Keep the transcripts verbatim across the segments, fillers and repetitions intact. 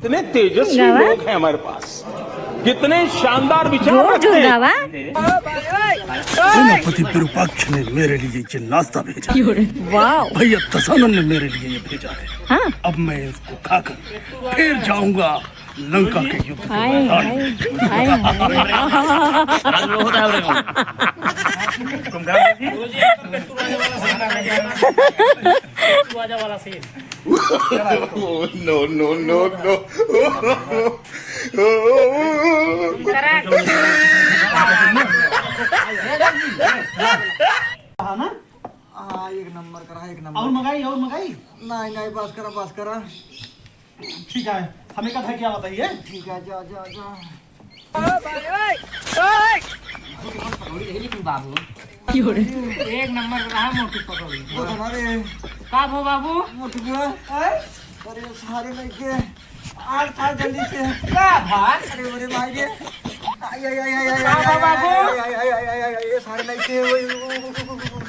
इतने तेजस्वी लोग हैं हमारे पास, कितने शानदार विचार रखते हैं। सेनापति विरूपाक्ष ने मेरे लिए ये नाश्ता भेजा है। वाह। भैया दशानन ने मेरे लिए ये भेजा है। हाँ। अब मैं इसको खाकर फिर जाऊंगा लंका के युद्ध के मैदान में। हाय, हाय, हाय। No, no, no, no। हाँ ना? हाँ, एक नंबर करा, एक नंबर। और मंगाई, और मंगाई? नहीं, नहीं, बस करा, बस करा। ठीक है, हमें का था क्या बताइए? ठीक है, जा, जा, जा। पकौड़ी रही लेकिन बाबू। एक नंबर रहा मोटू पकौड़ी। वो तो हमारे का भो बाबू? मोटू बुआ। हैं? अरे सारे लड़के आज था जल्दी से। का भाई? अरे, अरे भाई रे। आई, आई, आई, आई, आई, का आई, भो आई, बाबू? आई, आई, आई, आई, आई, आई, ये सारे लड़के, ओए, ओए, ओए, ओए, ओए।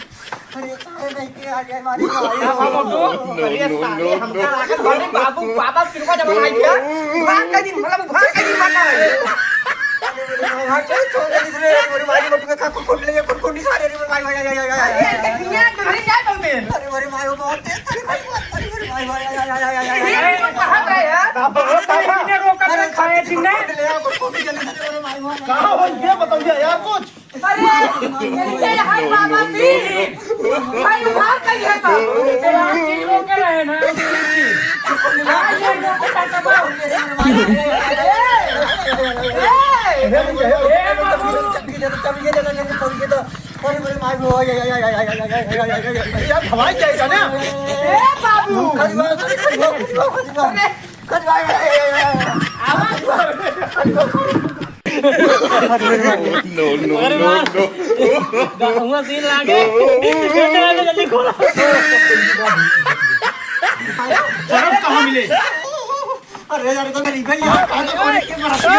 अरे, सारे नहीं के आ गए, मारे भाई। हाँ, बाबू। अरे, सारे हमका लागत बाटे, बाबू, बाबा सिरवा जब आ गया, भाग के दिन, मतलब, भाग के दिन मारना है। अरे, मेरे भाई, भाग, चल, छोड़ दे, दूसरे, मेरे भाई, बटुके खा, कुकुर ले, कुकुर, कुकुर, सारे, अरे, मेरे भाई, भाई, भाई, भाई, भाई, भाई। अरे, तेरे दुनिया, दुनिया क्या बोलते हैं? अरे, मेरे भाई, वो बहुत तेज, अरे, भाई, अरे, मेरे भाई, भाई, भाई, भाई, भाई, भाई, भाई। ये कहाँ गए यार? बाबा, बाबा। इतने रोका अरे, खाए, कुकुर, जिन्हें। कुकुर ले, कुकुर, कुकुर, जल्दी से, मेरे भाई, भाई, भाई। कहाँ हो, ये बताओ यार कुछ। अरे, ये हाय बाबा जी। भाई उधार करिए तो। ये लोग के रहे ना। आज ये लोग के साथ अब। ए, ए, ए, बाबू। यार, भवाई जाएगा ना। ए, बाबू। अरे। No, no, अरे no, वाह। No। गहुआ सीन लागे। जल्दी, जल्दी खोलो। शर्म कहाँ मिले? अरे यार, तो गरीब है यार, कहाँ तो कौन इसके बराबर है?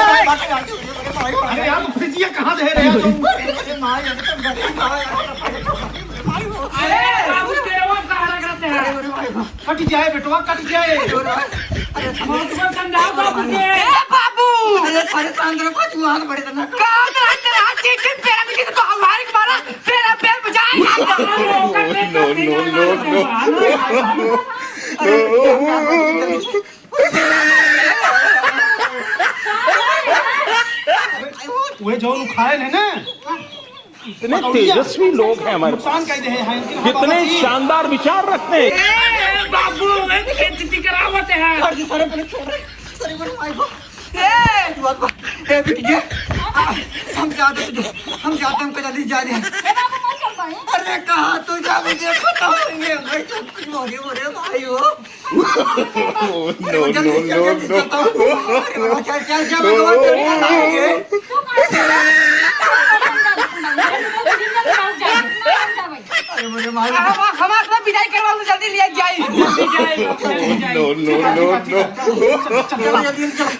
अरे यार, तो फ्रिजिया कहाँ दे रहे हो तुम? अरे माँ, ये तो गरीब है यार। अरे बाबू, तेरे वो कहाँ रख रखे हैं? अरे भाई, कट जाए बेटवा, कट जाए। अरे, अरे, अरे, समझाओ बाबू के। ए बाबू! अरे, सारे चांद रे, पाँच हाथ बड़े तना। का हाथ, हाथ, हाथ, चीट, चीट, पैर में चीट, तो हमारे के मारा, पैर, पैर बचाए। No, no, no, no। अरे, वे जो खाए हैं ना, इतने तेजस्वी लोग हैं हमारे पास। नुकसान कह दे हैं, इनके कितने शानदार विचार रखते हैं। ए, बाबू, ए, बेइज्जती करावत हैं। अरे, सारे पहले छोड़ रहे। अरे, मेरे भाई को। ए, बाबा, ए, बिटिया, आ, हम जाते हैं, हम जाते हैं, हम कल जल्दी जा रहे हैं। ए, बाबू, मत चल पाए। अरे, कहाँ तू जा, मुझे पता नहीं है, भाई, सब कुछ बोले, बोले, भाई हो। No, no, no, no। अरे बाबा, चल, चल, चल, भगवान, चल, चल, चल, चल। अरे मेरे माई। हम, हम अपना विदाई करवा लो, जल्दी लिया जाए। No, no, no, no। चल, चल, चल, चल।